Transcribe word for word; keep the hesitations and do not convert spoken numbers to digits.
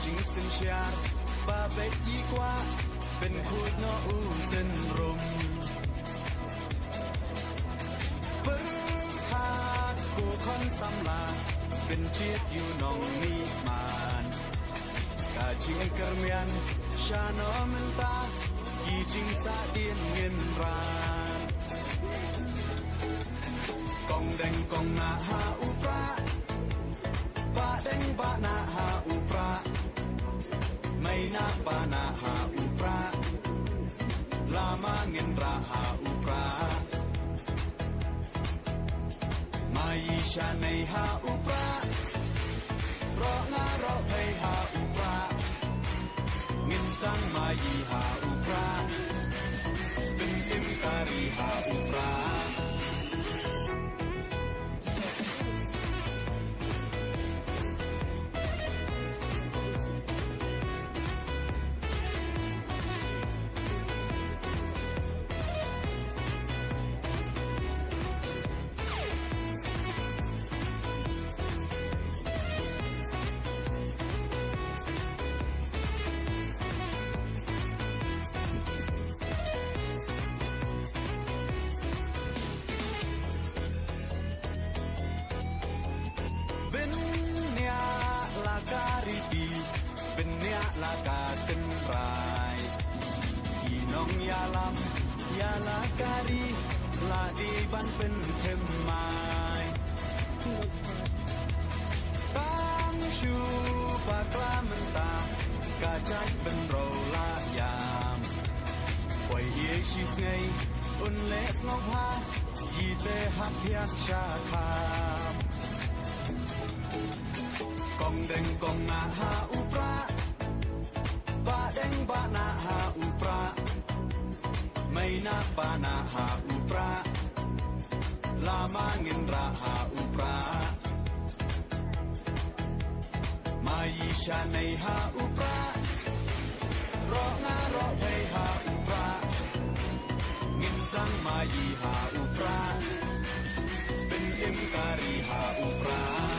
Jingsynshar ba beit i kwah, pynkhuid noh u synrum. Pyrkhat ko khon samla, pynjied ïa u nongmihman. Ka jingkyrmen shano mynta, ki jingsahdien ngin ran. Kong deng kong nah ha u prah, bah deng bah nah ha u prah, mei nah pa nah ha u prah, lama ngin rah ha u prah. Maï shanei ha u prah, roh nga roh phei ha u prah, ngin sdang maï ha u prah, pyntim kari ha u prah. Bniah la ka riti, bniah la ka tynrai. Ki nongïalam ïa la ka ri la dei ban pynthymmai. Tang shu bakla mynta, ka jait bynriew la ïam. Poi ïa shi sngi un leh sngewbha, ïa te hap ïa sha kham. Kong deng kong nah ha u prah, bah deng bah nah ha u prah, mei nah pa nah ha u prah, lama ngin rah ha u prah. Maï shanei ha u prah, roh nga roh phei ha u prah, ngin sdang maï ha u prah, pyntim kari ha u prah.